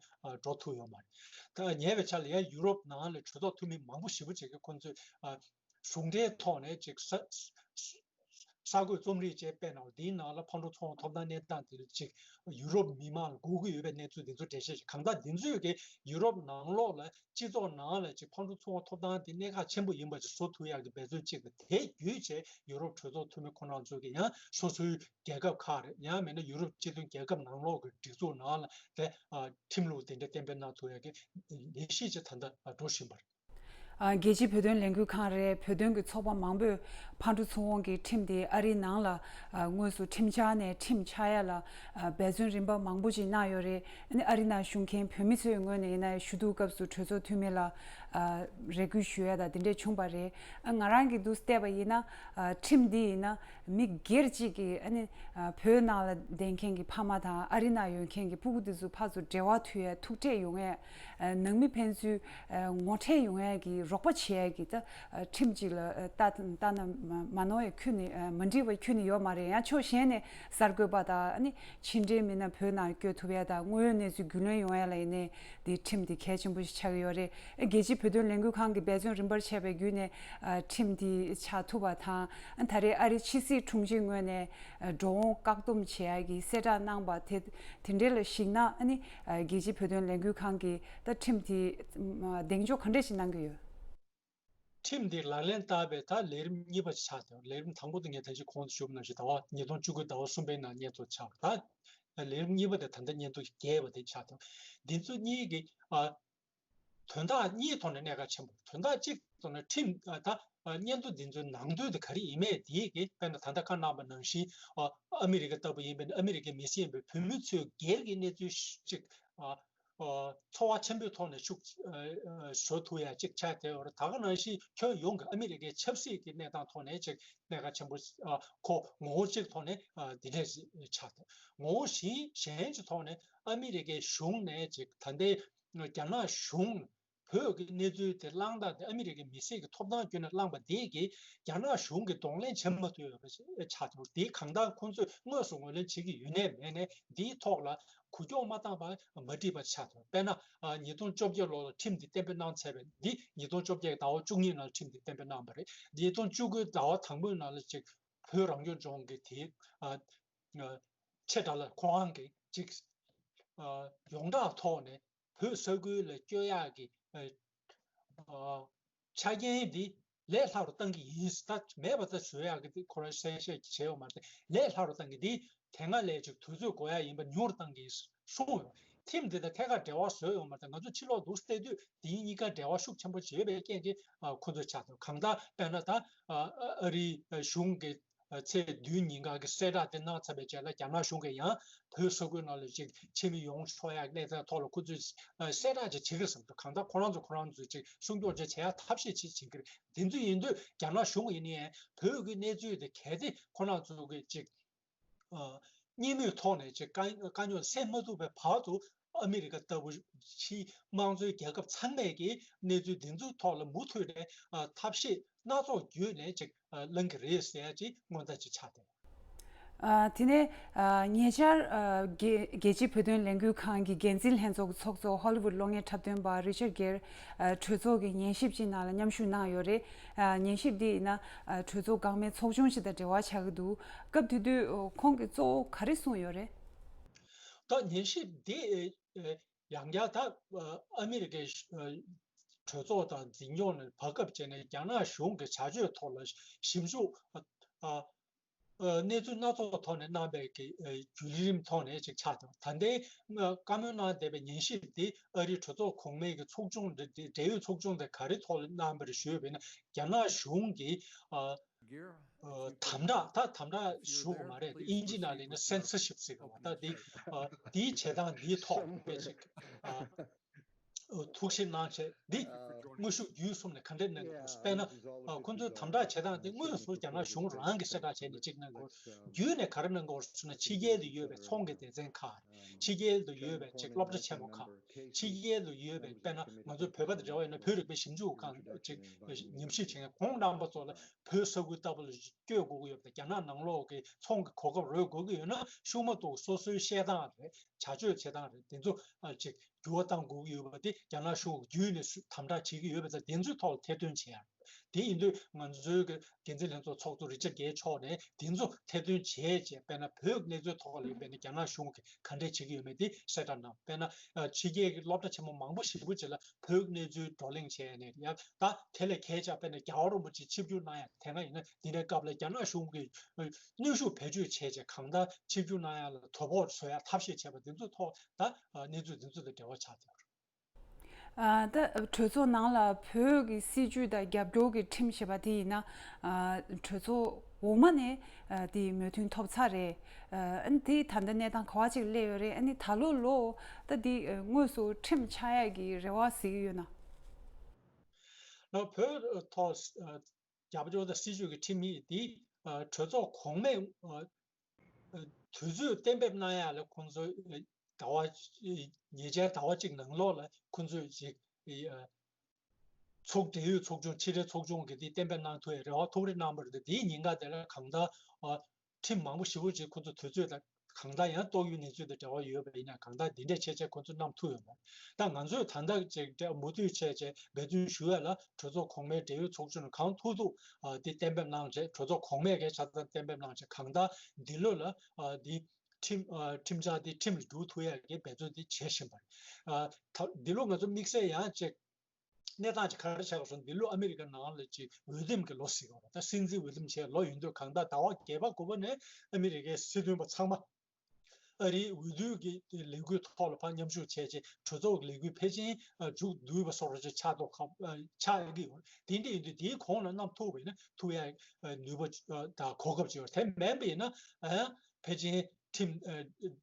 འགྲོ་ཐུབ་ཡོད་མ་རེད། ད་ཉེ་བའི་ཆར་ལ་ཡང་ཡུ་རོབ་ནང་ལ་གྲོས་ཚོགས་འཐུས་མི་མང་པོ་ཞེ་པོ་ཅིག་གིས་ཁོང་ཚོས་གཞུང་འབྲེལ་ཐོག་ནས་ཅིག་ས་ས་གསར་འགོད་རྩོམ་རིག་ཅིག་སྤེལ་གནང་བ་འདིའི་ནང་ལ་ཕར་འགྲོ་ཚུར་འོང་ཐོབ་ཐང་གནས་སྟངས་དེ་ཅིག་ཡུ་རོབ་མི་མང་ལ་དགོས་ཀྱི་ཡོད་པའི་གནས་ཚུལ་འདི་ཚོ་འགྲེལ་བཤད་ཅིག་གང་ལྟར་འདི་ཚོས་ཀྱི་ཡུ་རོབ་ནང་ལོགས་ལ་སྤྱི་ཚོགས་ནང་ལ་ཅིག་ཕར་འགྲོ་ཚུར་འོང་ཐོབ་ཐང་དེ་གནད་འགག་ཆེན་པོ་ཡིན་པ་ཅིག་བཟོ་ཐུབ་ཡག་གི་འབད་བརྩོན་ཅིག་དང་། དེ་བརྒྱུད་བྱས་ཡུ་རོབ་གྲོས་ཚོགས་འཐུས་མི་ཁོ་རང་ཚོ་གིས་ཡང་སོ་སོའི་རྒྱལ་ཁབ་ཁག་རེད། ཡང་མིན་ན་ཡུ་རོབ་སྤྱི་མཐུན་རྒྱལ་ཁབ་ནང་ལོགས་ཀྱི་སྒྲིག་འཛུགས་ནང་ལ་དེ་ཁྲིམས་ལུགས་དེ་འདྲ་གཏན་འབེབས་གནང་ཐུབ་ཡག་གི་ལས་གཞི་ཅིག་ད་ལྟ་འགྲོ་བཞིན་པ་རེད། ཨ། རྒྱལ་སྤྱིའི་བོད་དོན་ལས་འགུལ་ཁང་རེད། བོད་དོན་གྱི་ཚོགས་པ་མང་པོས་ཕར་འགྲོ་ཚུར་འོང་གི་ཁྲིམས་དེ་ཨ་རིའི་ནང་ལ། ཨ། དངོས་སུ་ཁྲིམས་འཆར་ནས་ཁྲིམས་ཆགས་ཡ་ལ། ཨ། འབད་བརྩོན་རིམ་པ་མང་པོ་ཞིག་གནང་ཡོད་རེད། ཨ་ནི་ཨ་རི་ནང་བཞུགས་མཁན་བོད་མི་ཚོའི་ངོས་ནས་ཡིན་ན་ཞུ་གཏུག་སྐབས་སུ་གྲོས་ཚོགས་འཐུས་མི་ལ། ཨ། རེ་སྐུལ་ཞུ་ཡ་དང་དེ་འདྲས་བྱུང་པ་རེད། ཨ། ང་རང་གིས་འདུག་བལྟས་པ་ཡིན་ན། ཨ། ཁྲིམས་འདི་ཡིན་ན་མི་སྒེར་གཅིག་གིས་ཨ་ནི། ཨ། བོད་ནང་ལ་བསྡད་མཁན་གྱི་ཕ་མ་དང་ཨ་རི་ནང་ཡོད་མཁན་གྱི་སྤུ་གུ་དེ་ཚོ་ཕར་ཚུར་འབྲེལ་བ་མཐུད་ཡ་ཐུག་འཕྲད་ཡོང་ཡ། ཨ། ནང་མི་ཕན་ཚུན། ཨ། ངོ་འཕྲད་ཡོང་ཡ་གི་རོགས་པ་བྱེད་ཡ་གི་ད། ཨ། ཁྲིམས་གཅིག་ལ། ཨ། ལྟ་ལྟ་ན་མ་མ་ནོར་ཡ་ཁྱོན་ནས། ཨ། མ་འགྲིག་པ་ཁྱོན་ནས་ཡོད་མ་རེད། ཡང་ཕྱོགས་གཞན་ནས་གསར་འགོད་པ་དང་ཨ་ནི་ཕྱི་འབྲེལ་མི་སྣ་བོད་ནང་བསྐྱོད་ཐུབ་ཡ་དང་དངོས་ཡོད་གནས་ཚུལ་རྒྱུས་ལོན་ཡོང་ཡ་ལ་ཡིན་ནའི་འདི་ཁྲིམས་འདི་གལ་ཆེན་པོ་ཞིག་ཆགས་ཀྱི་ཡོད་རེད། ཨ། རྒྱལ་སྤྱིའི་བོད་དོན་ལས་འགུལ་ཁང་གི་འབད་བརྩོན་རིམ་པར་བྱས་པའི་བརྒྱུད་ནས། ཨ། ཁྲིམས་འདི་ཆགས་ཐུབ་པ་དང་། ཨ། ད་རེས་ཨ་རིའི་ཕྱི་སྲིད་དྲུང་ཆེའི་ངོས་ནས། ཨ། འགྲོ་འོང་བཀག་སྡོམ་བྱེད་ཡ་གི་གསལ་བསྒྲགས་གནང་པ་དེ་དེ་འདྲ་ལ་གཞིགས་ན། ཨ་ནི། ཨ། རྒྱལ་སྤྱིའི་བོད་དོན་ལས་འགུལ་ཁང་གིས་ད་ཁྲིམས་དེ། ཨ། གདེང་འཇོག་ག་འདྲ་ཞིག་གནང་གི་ཡོད། ཁྲིམས་འདི་ལག་ལེན་བསྟར་བའི་ད་ལས་རིམ་གཉིས་པ་ཆགས་ཏེ། ལས་རིམ་དང་པོ་དེ་ངས་ད་ཅི་གོང་དུ་ཞུས་པ་ནང་བཞིན་ཟླ་བ། ཉིས་སྟོང་བཅུ་དགུ་ཟླ་བ་གསུམ་པའི་ནང་སྙན་ཐོ་ཆགས་པ་དང་། ལས་རིམ་གཉིས་པ་དེ་ད་ལྟ་སྙན་ཐོ་བརྒྱད་པ་དེ་ཆགས་ཏེ། འདི་ཚོ་གཉིས་ཀྱི། ཨ། དོན་དག་གཉིས་ཐོག་ནས་གནད་འགག་ཆེན་པོ། དོན་དག་གཅིག་ཐོག་ནས་ཁྲིམས། ཨ། ད། ཨ། སྙན་ཐོ་འདི་ཚོའི་ནང་དོན་དེ་ག་རེ་ཡིན་མིན་དེ་གི། དཔེར་ན་ད་ལྟ་བཀའ་གནང་བ་ནང་བཞིན། ཨ། ཨ་མི་རི་ཀ་ལྟ་བུ་ཡིན་པ་ན་ཨ་མི་རི་ཀའི་མི་སེར་ཡིན་པའི་བོད་མི་ཚོའི་སྒེར་གྱི་གནས་ཚུལ་ཅིག། ཨ། ཨ། ཚོར་བ་ཆེན་པོའི་ཐོག་ནས་ཤུགས། ཨ། ཨ། བཟོ་ཐུབ་ཡ་ཅིག་ཆགས་བསྡད་ཡོད་རེད། ད་ག་ནང་བཞིན་ཁྱོན་ཡོངས་ཀྱི་ཨ་མི་རི་ཀའི་ཆབ་སྲིད་ཀྱི་གནས་སྟངས་ཐོག་ནས་ཅིག་གནད་འགག་ཆེན་པོ། ཨ། ཁོ་ངོ་བོ་གཅིག་ཐོག་ནས། ཨ། འདི་འདྲས་ཆགས་འདུག། ངོ་བོ་གཞན་གཞན་གྱི་ཐོག་ནས་ཨ་མི་རི་ཀའི་གཞུང་ནས་ཅིག་ད་ལྟའི་རྒྱ་ནག་གཞུང་བོད་ཀྱི་གནས་ཚུལ་དེ་བླངས་སྟངས་དེ། ཨ་མི་རི་ཀའི་མི་སེར་གྱི་ཐོབ་ཐང་བརྒྱུད་ནས་བླངས་པ་དེ་གིས་རྒྱ་ནག་གཞུང་གིས་གདོང་ལེན་བྱེད་མ་ཐུབ་ཡོད་པ་ཞིག་ཆགས་འདུག། དེ་གང་ལྟར་ཁོང་ཚོས་དངོས་སུ་ངོས་ལེན་བྱེད་ཀྱི་ཡོད་ནའི་མེད་ནའི་འདིའི་ཐོག་ལ་འགུལ་སྐྱོད་མ་བཏང་བར་མ་འགྲིག་པ་ཆགས་འདུག། དཔེར་ན། ཨ། ཉིས་སྟོང་བཅོ་བརྒྱད་ལོ་ལ་ཁྲིམས་འདི་གཏན་འབེབས་གནང་ཚར་བས། འདི་ཉིས་སྟོང་བཅོ་བརྒྱད་ཟླ་བ་བཅུ་གཉིས་ནང་ལ་ཁྲིམས་འདི་གཏན་འབེབས་གནང་བ་རེད། ཉིས་སྟོང་བཅུ་དགུ་ཟླ་བ་དང་པོའི་ནང་ལ་ཅིག་བོད་རང་སྐྱོང་ལྗོངས་ཀྱི་དེའི། ཨ། ཨ། ཆེ་དྲགས་ལ་ཁོ་རང་གིས་ཅིག། ཨ། ཡོངས་གྲགས་ཐོག་ནས་བོད་ས་ཁུལ་ལ་བསྐྱོད་ཡག་གི། ཨ། ཨ། ཆ་རྐྱེན་འདི་ལས་སླ་རུ་བཏང་གི་ཡིན། ད་མེད་པ་ད་བཟོ་ཡག་གི་འདི་ཁོ་རང་གསལ་བཤད་བྱས་ཡོད་མ་རེད། ལས་སླ་རུ་བཏང་གི་འདི་དེ་སྔ་ལས་ཅིག་དུས་ཚོད་འགོར་ཡག་ཡིན་པ་ཉུང་རུ་བཏང་གི་ཡིན་གསུངས་ཡོད། ཁྲིམས་འདི་དང་ཐད་ཀར་འབྲེལ་བ་བཟོས་ཡོད་མ་རེད། ང་ཚོ་ཕྱི་ལོགས་འདུག་བལྟས་དུས་འདི་གཉིས་ཀ་འབྲེལ་བ་ཤུགས་ཆེན་པོ་བྱེད་པའི་རྐྱེན་གྱིས། ཨ། ཁོ་ཚོ་ཆགས་འདུག། གང་ལྟར་དཔེར་ན་ད། ཨ། ཨ་རིའི་གཞུང་གིས། ཨ། ཚེས་བདུན་ཉིན་གང་གི་གསལ་བསྒྲགས་དེ་གནང་ཚར་བའི་རྗེས་ལ་རྒྱ་ནག་གཞུང་གིས་ཡང་བོད་ས་ཁུལ་ནང་ལ་ཅིག་ཕྱི་མི་ཡོང་ཆོག་ཡག་གནས་སྟངས་ཐོག་ལ་ཁོ་ཚོས། ཨ། གསལ་བསྒྲགས་ཅིག་བྱེད་ཀྱི་རེད་བསམ་འདུག། གང་ལྟར་ཁོ་རང་ཚོ་ཁོ་རང་ཚོས་ཅིག་སྲུང་སྐྱོབ་ཅིག་བྱེད་ཡག་ཐབས་ཤེས་ཅིག་བྱེད་ཀྱི་རེད། དེ་ཚོ་ཡིན་དུས་རྒྱ་ནག་གཞུང་ཡིན་ནའི་བོད་ཀྱི་གནས་ཚུལ་དེ་གལ་ཏེ་ཁོ་རང་ཚོ་གིས་ཅིག། ཨ། གཉིས་མོས་ཐོག་ནས་ཅིག་དཀའ་དཀའ་རྙོག་སེལ་མ་ཐུབ་པའི་བར་དུ། ཨ་མི་རི་ཀ་ལྟ་བུ་ཕྱིའི་དམངས་གཙོའི་རྒྱལ་ཁབ་ཚང་མས་ཀྱི་གནས་ཚུལ་འདི་ཚོའི་ཐོག་ལ་མུ་མཐུད་ནས། ཨ། ཐབས་ཤེས་སྣ་ཚོགས་བརྒྱུད་ནས་ཅིག། ཨ། གླེང་གི་རེད་ཟེར་ཡ་ཅིག་མངོན་རྟགས་ཅིག་ཆགས་ཏེ། ཨ། དེ་ནས། ཨ། ཉེ་ཆར། ཨ། རྒྱལ་རྒྱལ་སྤྱིའི་བོད་དོན་ལས་འགུལ་ཁང་གི་འགན་འཛིན་ལྷན་ཚོགས་ཀྱི་ཚོགས་གཙོ་ཧོ་ལི་ཝུད་གློག་བརྙན་འཁྲབ་སྟོན་པ་རི་ཅར་གྷེར། ཨ། གྲོས་ཚོགས་ཀྱི་ཉན་ཞིབ་ཅིག་ནང་ལ་མཉམ་ཞུགས་གནང་ཡོད་རེད། ཨ། ཉན་ཞིབ་འདི་ཡིན་ན། ཨ། གྲོས་ཚོགས་འགག་མེད་ཚོགས་ཆུང་ཞིག་དང་འབྲེལ་བ་ཆགས་ཀྱི་འདུག། སྐབས་དེ་དུས་ཁོང་གིས་གཙོ་བོ་ག་རེ་གསུངས་ཡོད་རེད། ད་ཉན་ཞིབ་འདི། ཨ། ཡང་བསྐྱར་ད། ཨ། ཨ་མི་རི་ཀའི། ཨ། གྲོས་ཚོགས་དང་འཛིན་སྐྱོང་ནས་བར་སྐབས་བྱས་ནས་རྒྱ་ནག་གཞུང་གི་བྱ་སྤྱོད་ཐོག་ལ་ཞིབ་འཇུག། ཨ། ཨ། གནས་ཚུལ་སྣ་ཚོགས་ཐོག་ནས་གནང་བའི་གི། ཨ། བརྒྱུད་རིམ་ཐོག་ནས་ཅིག་ཆགས་དང་། ད་ལྟའི། ཨ། བཀའ་མོལ་གནང་བསྡད་པའི་ཉན་ཞིབ་འདི་ཨ་རིའི་གྲོས་ཚོགས་གོང་མའི་གི་ཚོགས་ཆུང་འདི། འབྲེལ་ཡོད་ཚོགས་ཆུང་དེ་ག་རེ་ཐོག་ལ་གནང་བ་རེད་ཞུས་པ་ཡིན་ན། རྒྱ་ནག་གཞུང་གིས། ཨ། ཨ། དམ་དྲག། ད་དམ་དྲག་ཞུ་དགོས་མ་རེད། དབྱིན་ཇི་ནང་ལ་ཡིན་ན་སེན་སར་ཤིབ་ཟེར་གི་རེད་པ། ད་འདི། ཨ། འདིའི་བྱེད་སྟངས་འདིའི་ཐོག་དཔེ་ཅིག། ཨ། ཐུགས་ཞིབ་གནང་བྱས་འདི་དངོས་ཤུགས་བརྒྱུད་གསུམ་ནས་ག་འདྲས་གནང་དགོས། དཔེར་ན་ཁོང་ཚོའི་དམ་དྲག་བྱེད་སྟངས་དེ་དངོས་སུ་རྒྱ་ནག་གཞུང་རང་གིས་གསལ་བསྒྲགས་བྱས་ནས་གཅིག་གནང་དགོས། བརྒྱུད་ནས་ག་རེ་གནང་དགོས་ཟེར་ན། ཕྱི་རྒྱལ་དུ་ཡོད་པའི་ཚོང་གི་སྡེ་ཚན་ཁག་རེད། ཕྱི་རྒྱལ་དུ་ཡོད་པའི་ཅིག་སློབ་གྲྭ་ཆེན་མོ་ཁག་ཕྱི་རྒྱལ་དུ་ཡོད་པའི། དཔེར་ན་ང་ཚོའི་བོད་པ་དང་འབྲེལ་བ་ཡོད་ན་བོད་རིག་པའི་ཞིབ་འཇུག་ཁང་ཅིག་ཉམས་ཞིབ་བྱེད་མཁན་ཁོང་རྣམ་པ་ཚོ་ལ་བོད་ས་ཁུལ་ལྟ་བུ་ལ་སྐྱོད་དགོས་ཀྱི་ཡོད་པ་དང་། རྒྱ་ནག་ནང་ལོགས་ཀྱི་ཚོང་གི་གོ་སྐབས་རོལ་དགོས་ཀྱི་ཡོད་ན། ཤུགས་མ་གཏོགས་སོ་སོའི་བཤད་སྟངས་རེད། བྱ་སྤྱོད་བྱེད་སྟངས་རེད། དེ་ཚོ་ཨ་ཅིག་འགྱུར་བ་གཏང་དགོས་ཀྱི་ཡོད་པ་དེ་རྒྱ་ནག་གཞུང་བརྒྱུད་ནས་སུ་དམ་དྲག་བྱེད་ཀྱི་ཡོད་པ་དང་། དེ་ཚོའི་ཐོག་ལ་ཐེར་འདོན་བྱེད་ཡ། དེ་ཡིན་དུས་ང་ཚོའི་གི་འགན་འཛིན་ལྷན་ཚོགས་ཚོགས་གཙོ་རི་ཅར་གྷེ་མཆོག་ནས་དེ་ཚོ་ཐེར་འདོན་བྱས་རྗེས། དཔེར་ན་བོད་ཀྱི་གནས་ཚུལ་ཐོག་ལ་ཡིན་པས་ན་རྒྱ་ནག་གཞུང་གིས་ག་འདྲས་བྱེད་ཀྱི་ཡོད་མེད་དེ་གསལ་བསྒྲགས་གནང་། དཔེར་ན་ཨ་ཕྱི་རྒྱལ་གྱི་སློབ་གྲྭ་ཆེན་མོ་མང་པོ་ཞེ་པོ་ཅིག་ལ་བོད་ཀྱི་གནས་ཚུལ་བགྲོ་གླེང་བྱས་ནས། ཡང་ད་དེ་ལས་གལ་ཆེ་བ་དཔེར་ན་རྒྱལ་བ་རིན་པོ་ཆེ་ཆིབས་བསྒྱུར་གནང་ཡ། དེ་སྔ་ཡིན་ན་འདི་འདྲའི་སྐབས་ལ་རྒྱ་ནག་གཞུང་གིས་གནོན་ཤུགས་བེད་སྤྱོད་བྱས་རྗེས་གང་ལྟར་ཆིབས་བསྒྱུར་གནང་ཡ་ལ་དོ་ཕོག་བཟོ་ཡ་ཐབས་ཤེས་བྱས་པ་འདི་ཚོའི་ཐོག་ད་གནས་ཚུལ་འདི་ཚོ་དང་འབྲེལ་བ་ཆགས་བསྡད་པ་རེད། ཨ། ད་གྲོས་ཚོགས་ནང་ལ་བོད་ཀྱི་སྲིད་བྱུས་དང་རྒྱབ་སྐྱོར་གྱི་ཁྲིམས་ཞེས་པ་དེ་ཡིན་ན། ཨ། གྲོས་ཚོགས་འོག་མ་ནས་ཨ་དེ་མོས་མཐུན་ཐོབ་ཚར་རེད། ཨ། ཨ་ནི་དེ་ད་ལྟ་གནས་སྟངས་ག་པར་ཅིག་སླེབས་ཡོད་རེད། ཨ་ནི་ད་ལོ་ལོ་ད་དེ་དངོས་སུ་ཁྲིམས་ཆགས་ཡག་གི་རེ་བ་གཟིགས་ཀྱི་ཡོད་ན། ལོ་བོད་ཐོག་ཨ་རྒྱབ་སྐྱོར་དང་སྲིད་བྱུས་ཀྱི་ཁྲིམས་ཡིག་འདི་ཨ་གྲོས་ཚོགས་གོང་མས་ཨ་དུས་ཚོད་གཏན་འབེབས་གནང་ཡག་ལ་ཁོང་ཚོས་ཨ་ཟླ་བ་ཉེ་ཆར་ཟླ་བ་གཅིག་ནང་ལོགས་ལ་ཁོང་ཚོས་ཅིག་ཨ་ཚོགས། འབྲེལ་ཡོད་ཚོགས་ཆུང་། ཕྱི་དྲིལ་ཚོགས་ཆུང་གིས་འདི་གཏན་འབེབས་གནང་ཐུབ་ཡག་རེ་བ་ཐུགས་རེ་གནང་བ་རེད། དེའི་ཉེན་ཁ་དེ་ལ་གང་ལྟར་ཨ་ཁྲིམས་མང་པོ་ཞེ་པོ་ཅིག་ཁོ་ཚོ་དུས་ཚོད་དང་གང་ལྟར་ཡང་ཏོག་དབྱིབས་གནས་ཚུལ་དང་འབྲེལ་བ་ཡོད་པ་ཡིན་ན། གང་ལྟར་འདི་འདྲས་བྱས་བྱས་ཁོ་ཚོ་བསྣམས་ཐུབ་ཡོད་མ་རེད། ད་ང་ཚོས་ད་ལྟ་ཅིག་འབྲེལ་མུ་མཐུད་བྱས་བྱས་འབད་བརྩོན་ཞུ་ཡག་ལ་གྲོས་ཚོགས་གོང་མའི་འབྲེལ་ཡོད་ཚོགས་ཆུང་ནས་གང་ཐུབ་ཐུབ་ཨ་འདི་གཏན་འབེབས་གནང་བྱས། གྲོས་ཚོགས་གོང་མས་གལ་ཆ་ཚང་གཏན་འབེབས་གནང་བྱས། གང་ལྟར་འདི་ལོ་ལ་ཨ་འདི་ཁྲིམས་ཨ་ཁྲིམས་འཆར་འདི་ཁྲིམས་ལ་འགྱུར་ཐུབ་ཡག་གི་འབད་བརྩོན་འདི་བྱེད་བཞིན་པ་རེད། ཨ་ད་འདི་ལོ་ང་ཚོ་དམིགས་བསལ་ཡང་ཅིག་གནས་སྟངས་ཅིག་ག་རེ་ཆགས་སོང་། འདི་ལོ་ཨ་མི་རི་ཀ་ནང་ལ་ཅིག་འོས་འདེམས་ཀྱི་ལོ་ཟེར་གྱི་ཡོད་རེད། ད་སྲིད་འཛིན་འོས་འདེམས་བྱས་ལོ་ཡིན་དུས། གང་ལྟར་ཟླ་བ་བརྒྱད་པ་དགུ་པ་ནས་ཨ་མི་རི་ཀའི་སྲིད་དོན་པ་ཚང་མ་ཨ་རིའི་འོས་བསྡུ་གི་ལས་འགུལ་ཐོག་ལ་ཕར་མཉམ་ཞུགས་བྱས་རྗེས་གྲོས་ཚོགས་ཀྱི་ལས་འགུལ་ཕལ་ཆེར་ཨ་མཇུག་བསྡུས་པ་སོགས་རེ་ཆགས་མདོག་ཁ་ཨ་ཆགས་ཀྱི་ཡོད་རེད། དེ་འདྲ་ཡིན་དུས་དེའི་གོང་ལ་བསྣམས་ཐུབ་པ་ཡིན་ན་ཐུབ་ཡག་ཨ་ནུས་པ་ཨ་དང་གོ་སྐབས་ཅིག་ཡོད་རེད། དེ་མིན་པ་ཡིན་ན་ཨ་ཕལ་ཆེར་ཁྲིམས་ཨ་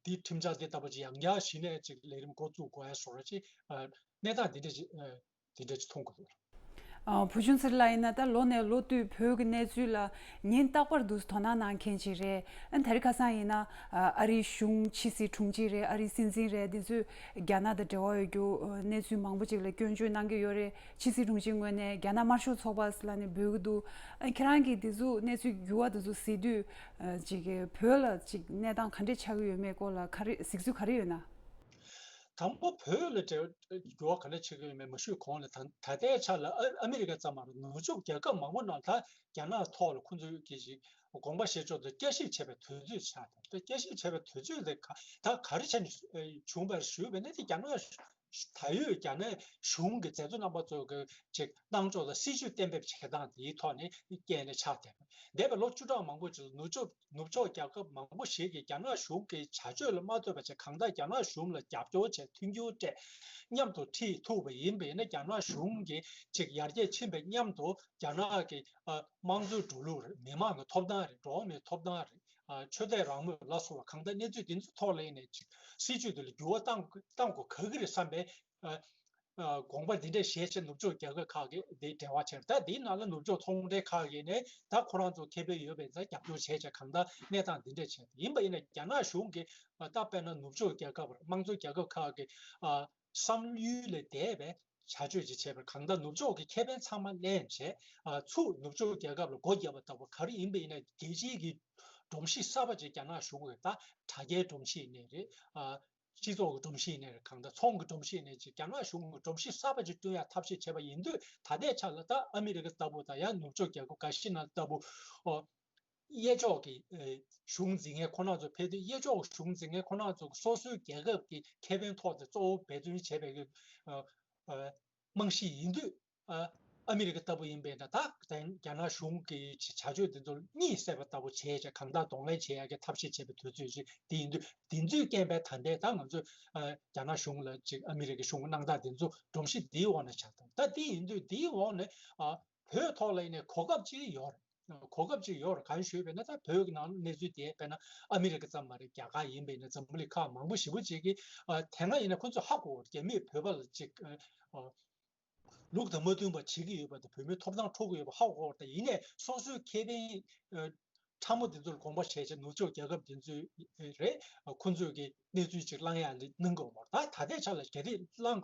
འདི་ཁྲིམས་འཆར་འདི་ལྟ་བུ་ཅིག་ཡང་བསྐྱར་གཞི་ནས་ཅིག་ལས་རིམ་འགོ་བཙུགས་དགོས་ཡ་སོགས་རེ་ཅིག་ཨ་གནས་སྟངས་འདི་འདྲ་ཅིག་ཨ་འདི་འདྲ་ཅིག་མཐོང་གི་འདུག། ཨ། བུ་ཆུང་ཚེ་རིང་ལགས་ཡིན་ན་ད་ལོ་ནས་ལོ་བསྟུད་བོད་ཀྱི་གནས་ཚུལ་ལ་ཉིན་རྟག་པར་དུ་དོ་སྣང་གནང་མཁན་ཅིག་རེད། ཨ་ནི་དེ་རིང་ཁ་སང་ཡིན་ན་ཨ་ཨ་རིའི་གཞུང་ཕྱི་སྲིད་དྲུང་ཆེ་རེད། ཨ་རིའི་སྲིད་འཛིན་རེད། འདི་ཚོས་རྒྱ་ནག་དང་འབྲེལ་བ་ཡོད་རྒྱུ་གནས་ཚུལ་མང་པོ་ཅིག་ལ་སྐྱོན་བརྗོད་གནང་གི་ཡོད་རེད། ཕྱི་སྲིད་དྲུང་ཆེའི་ངོས་ནས་རྒྱ་ནག་དམར་ཤོག་ཚོགས་པ་ལབ་ནས་འབོད་ཀྱི་འདུག། ཨ་ཁྱེད་རང་གིས་འདི་ཚོ་གནས་ཚུལ་འགྱུར་བ་འདི་ཚོ་གཟིགས་དུས་ཨ་ཅིག་བོད་ལ་ཅིག་གནས་སྟངས་ག་འདྲས་ཆགས་ཀྱི་ཡོད་མེད་སྐོར་ལ་ག་རེ་གཟིགས་ཚུལ་ག་རེ་ཡོད་ན། དང་པོ་བོད་ལ་འབྲེལ་འགྱུར་བ་ག་འདྲ་ཆགས་ཀྱི་ཡོད་མེད་མ་ཞུས་གོང་ལ། ད་ད་ལྟའི་ཆ་ལ་ཨ་ཨ་མི་རི་ཀ་ཙམ་མ་རེད། ནུབ་ཕྱོགས་རྒྱལ་ཁབ་མང་པོ་ནང་ད་རྒྱ་ནག་ཐོག་ལ་ཁོང་ཚོས་ཀྱི་ཞིག་དགོངས་པ་བཞེས་ཕྱོགས་དེ་བསྐྱར་ཞིབ་བྱས་པའི་དུས་ཚོད་ཆགས་ཏེ། ད་བསྐྱར་ཞིབ་བྱས་པའི་དུས་ཚོད་དེ་ག་ད་ག་རེ་བྱས་ནས་བྱུང་བ་རེད་ཞུས་པ་ཡིན་ན། དེ་རྒྱ་ནག་ད་ཡོད་རྒྱ་ནག་གཞུང་གི་མཛད་གཙོ་རྣམ་པ་ཚོ་གི་ཅིག་གནང་ཕྱོགས་དང་སྲིད་བྱུས་གཏན་འབེབས་བྱེད་སྟངས་དེའི་ཐོག་ནས་རྐྱེན་ནས་ཆགས་བསྡད་པ། འདས་པའི་ལོ་བཅུ་ཕྲག་མང་པོ་ཅིག་ལ་ནུབ་ཕྱོགས་ནུབ་ཕྱོགས་རྒྱལ་ཁབ་མང་པོ་ཞིག་གིས་རྒྱ་ནག་གཞུང་གི་བྱ་སྤྱོད་ལ་མ་ལྟོས་པ་བྱས། གང་ལྟར་རྒྱ་ནག་གཞུང་ལ་རྒྱབ་སྐྱོར་བྱས། མཐུན་འགྱུར་སྤྲད། མཉམ་དུ་ཁྲིད་ཐུབ་པ་ཡིན་པ་ཡིན་ན། རྒྱ་ནག་གཞུང་གི་ཅིག་ཡར་རྒྱས་ཕྱིན་པའི་མཉམ་དུ་རྒྱ་ནག་གི་ཨ་དམངས་གཙོའི་འགྲོ་ལུགས་རེད། མི་མང་གི་ཐོབ་ཐང་རེད། འགྲོ་བ་མིའི་ཐོབ་ཐང་རེད། ཨ་ཆོས་དད་རང་མོས་ལ་སོགས་པ་གང་ལྟར་གནས་ཚུལ་འདི་ཚོའི་ཐོག་ལ་ཡིན་ནའི་ཅིག་སྲིད་བྱུས་འདི་ལ་འགྱུར་བ་གཏང་གཏང་དགོས་ག་གི་རེད་བསམ་པའི་ཨ་ཨ་དགོངས་པ་འདི་འདྲ་བཞེས་བྱས་ནུབ་ཕྱོགས་རྒྱལ་ཁབ་ཁག་གིས་འདི་འབྲེལ་བ་བྱས། ད་འདིའི་ནང་ལ་ནུབ་ཕྱོགས་ཚོང་འབྲེལ་ཁག་གིས་ནི་ད་ཁོ་རང་ཚོ་ཁེ་ཕན་ཡོད་པའི་ད་རྒྱབ་སྐྱོར་བྱས་བྱས་གང་ལྟར་གནས་སྟངས་འདི་འདྲ་བྱས། ཡིན་པ་ཡིན་ན་རྒྱ་ནག་གཞུང་གིས་ཨ་ད་དཔེར་ན་ནུབ་ཕྱོགས་རྒྱལ་ཁབ་དམངས་གཙོ་རྒྱལ་ཁབ་ཁག་གི་ཨ་བསམ་ཡུལ་ལས་འདས་པའི་བྱ་སྤྱོད་ཅིག་བྱས་པར། གང་ལྟར་ནུབ་ཕྱོགས་ཀྱི་ཁེ་ཕན་ཚང་མ་ལེན་བྱས། ཨ་ཚུར་ནུབ་ཕྱོགས་རྒྱལ་ཁབ་ལ་སྒོ་བརྒྱབ་པ་ལྟ་བུ་ག་རེ་ཡིན་པ་ཡིན་ན། རྒྱལ་སྤྱིའི་གི་སྒྲོམ་གཞི་གསར་པ་ཅིག་རྒྱ་ནག་གཞུང་གིས་ད་དྲ་རྒྱའི་སྒྲོམ་གཞི་ཡིན་ནའི་རེད། ཨ་སྤྱི་ཚོགས་ཀྱི་སྒྲོམ་གཞི་ཡིན་ནའི་རེད། གང་ལྟར་ཚོང་གི་སྒྲོམ་གཞི་ཡིན་ནའི་ཅིག་རྒྱ་ནག་གཞུང་གིས་སྒྲོམ་གཞི་གསར་པ་ཅིག་བསྐྲུན་ཡ་ཐབས་ཤེས་བྱས་པ་ཡིན་དུས། ད་ལྟའི་ཆ་ལ་ད་ཨ་མི་རི་ཀ་ལྟ་བུ་དང་ཡང་ནུབ་ཕྱོགས་རྒྱལ་ཁབ་འགའ་ཤས་ནང་ལྟ་བུ་ཨོ། གཡས་ཕྱོགས་ཀྱི་ཨེ་གཞུང་འཛིན་མཁན་ཁོ་རང་ཚོ་ཕེབས་དུས། གཡས་ཕྱོགས་གཞུང་འཛིན་མཁན་ཁོ་རང་ཚོ་སོ་སོའི་རྒྱལ་ཁབ་ཀྱི་ཁེ་ཕན་ཐོག་ཏུ་གཙོ་བོ་འབད་བརྩོན་བྱས་པའི་གི་ཨ་ཨ་རྨང་གཞི་ཡིན་དུས། ཨ་ཨ་མི་རི་ཀ་ལྟ་བུ་ཡིན་པས་ན། ད་ད་རྒྱ་ནག་གཞུང་གི་བྱ་སྤྱོད་དེ་ཚོ་གཉིད་སད་པ་ལྟ་བུ་བྱས་བྱས་གང་ལྟར་གདོང་ལེན་བྱེད་ཡ་གི་ཐབས་ཤེས་བྱས་པའི་དུས་ཚོད་ཅིག་དེ་ཡིན་དུས། དེ་ཚོའི་རྐྱེན་པས་ད་ལྟའི་ད་ང་ཚོས་ཨ་རྒྱ་ནག་གཞུང་ལ་ཅིག་ཨ་མི་རི་ཀའི་གཞུང་གི་གནང་སྟངས་དེ་ཚོ་སྒྲོམ་གཞི་འདིའི་འོག་ནས་ཆགས་དང་། ད་དེ་ཡིན་དུས་འདིའི་འོག་ནས་ཨ་བོད་ཐོག་ལ་ཡིན་ནའི་གོ་སྐབས་ཅིག་ཡོད་རེད། གོ་སྐབས་ཅིག་ཡོད་རེད། གང་ཞུས་པས་ན་ད་བོད་ཀྱི་ནང་གནས་ཚུལ་དེ་དཔེར་ན་ཨ་མི་རི་ཀ་ཙམ་མ་རེད། རྒྱ་གར་ཡིན་པས་ན་འཛམ་བུ་གླིང་ཁག་མང་པོ་ཞེ་པོ་ཅིག་གིས་དེ་སྔ་ཡིན་ན་ཁོ་ཚོས་ཧ་གོ་བ་རེད། རྒྱ་མིས་བོད་པ་ལ་ཅིག་ལུགས་དང་མ་མཐུན་པ་བྱེད་ཀྱི་ཡོད་པ་དང་། བོད་མིའི་ཐོབ་ཐང་འཕྲོག་གི་ཡོད་པ་ཧ་གོ་བ་རེད། ཡིན་ནའི་སོ་སོའི་ཁེ་ཕན་ཕྲ་མོ་དེ་ཚོར་དགོངས་པ་བཞེས་བྱས། ནུབ་ཕྱོགས་རྒྱལ་ཁབ་དེ་ཚོས་རེད། ཁོ་ཚོས་ཀྱི་གནས་ཚུལ་ཅིག་བླང་ཡག་ལ་གནང་དགོས་པ་རེད། ད་ད་ལྟའི་ཆ་ལ་གལ་ཏེ་བླང་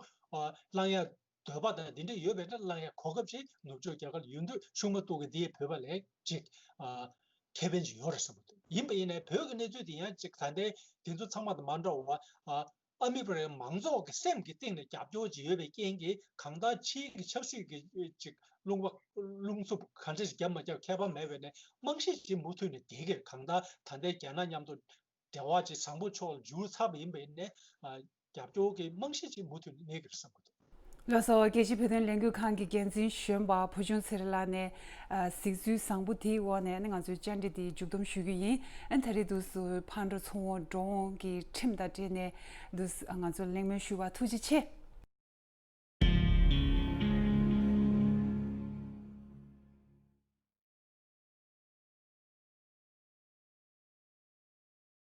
བླང་ཡག་འདོད་པ་དང་དེ་འདྲ་ཡོད་པས་ན་བླང་ཡག་གོ་སྐབས་ཅིག་ནུབ་ཕྱོགས་རྒྱལ་ཁབ་ལ་ཡོད་དུས་ཤུགས་མ་གཏོགས་ཀྱི་འདིའི་བོད་པ་ལ་ཅིག་ཨ་ཁེ་ཕན་ཅིག་ཡོད་རེད་བསམ་གྱི་འདུག་ཡིན་པ་ཡིན་ནའི་བོད་ཀྱི་གནས་ཚུལ་དེ་ཡང་ཅིག་ད་ལྟའི་དེ་ཚོ་ཚང་མ་དང་མ་འདྲ་བ། ཨ་ཨ་མི་བོད་རིགས་མང་ཚོགས་ཀྱི་སེམས་ཀྱི་གཏིང་ནས་རྒྱབ་སྐྱོར་ཅིག་ཡོད་པའི་རྐྱེན་གྱིས་གང་ལྟར་ཕྱིའི་གི་ཆབ་སྲིད་ཀྱི་ཅིག་རླུང་བ་རླུང་འཚུབ་གང་འདྲ་ཞིག་བརྒྱབ་མ་བརྒྱབ་ཁྱད་པར་མེད་པས་ནས་རྨང་གཞི་ཅིག་མུ་མཐུད་ནས་བསྡད་ཀྱི་རེད། གང་ལྟར་ད་ལྟའི་རྒྱ་ནག་མཉམ་དུ་འབྲེལ་བ་ཅིག་བཟང་པོ་ཕྱོགས་ལ་འགྱུར་ཚར་བ་ཡིན་པས་ནས། ཨ་རྒྱབ་སྐྱོར་གྱི་རྨང་གཞི་ཅིག་མུ་མཐུད་ནས་གནས་ཀྱི་རེད་བསམ་གྱི་འདུག་ལགས་སོ། རྒྱལ་སྤྱིའི་བོད་དོན་ལས་འགུལ་ཁང་གི་འགན་འཛིན་གཞོན་པ་བུ་ཆུང་ཚེ་རིང་ལགས་ནས་ཨ་གཟིགས་ཚུལ་བཟང་པོ་དེའི་འོག་ནས་ནི་ང་ཚོའི་བཅར་འདྲི་འདི་མཇུག་བསྡོམས་ཞུ་རྒྱུ་ཡིན། ཨ་ད་རེས་འདུག་སེ་ཕར་འགྲོ་ཚུར་འོང་འགྲོ་འོང་གི་ཁྲིམས་དང་འབྲེལ་ནས་འདུག་སེ་ང་ཚོར་གླེང་མོལ་ཞུ་བར་ཐུགས་རྗེ་ཆེ།